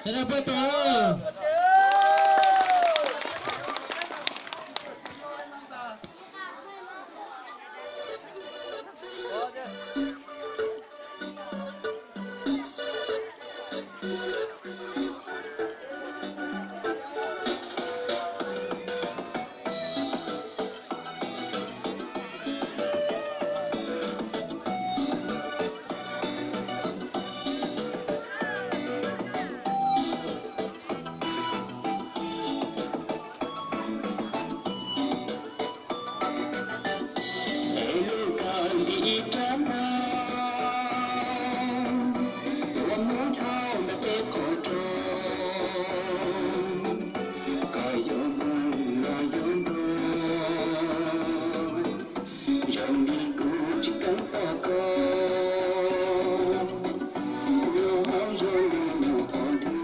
Peb tau. Es lub kawm nti ib rab taug, tuaj muab dhau ntawm peb qhov rooj, koj yuav muaj los yuav npog, zoo li kuv tsis keev pom koj, kuv yuav hauv zoo li nyuam qhuav twg,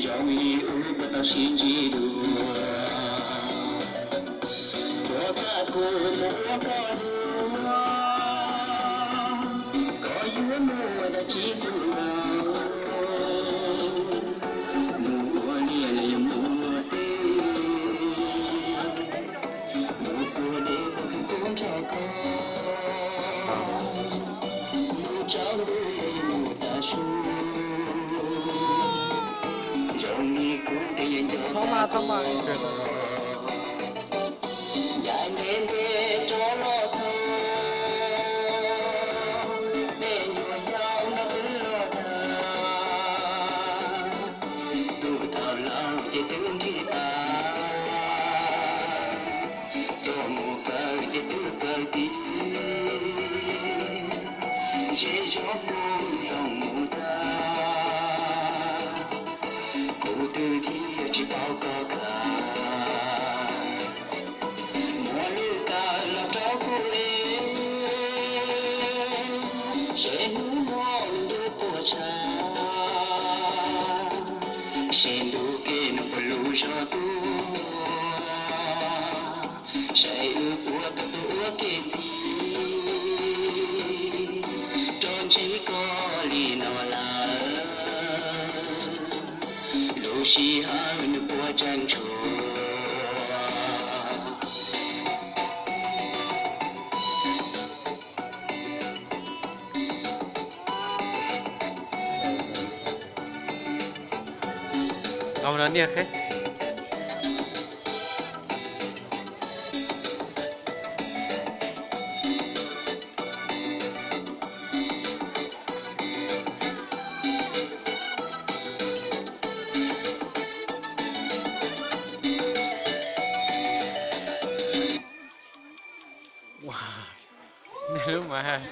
zoo li wb puas tau sib ntsib dua. Puas kam kuv mus ua koj hluas, koj yuav mus ua dab tsi tus nraug, mus ua liaj los yog mus ua teb, mus pua dej pua kawg kub nrog koj, mus tsaus ntuj los yog mus tav su, zoo li kuv twb yuav nco tag koj. Yav ntev ntev rov los txog, me nyuam yaus no twb los tag, tus thaum laus ces twb nrig pas, tuaj mus kawm ces twb kawm tiag, zej zog mus los mus tag, kuv twb thiaj tsis paub koj kawg. Muab lub kawm los rau kuv es, seb hnub no ntuj puas tshav, seb ntuj kev no puas lub zog tuaj, seb wb puas tau tuaj ua ke ntxiv, rov ntsib koj li no lawm, lub sij hawm nws puas tseem tshuav. Niaj qheb. Nej lub mas.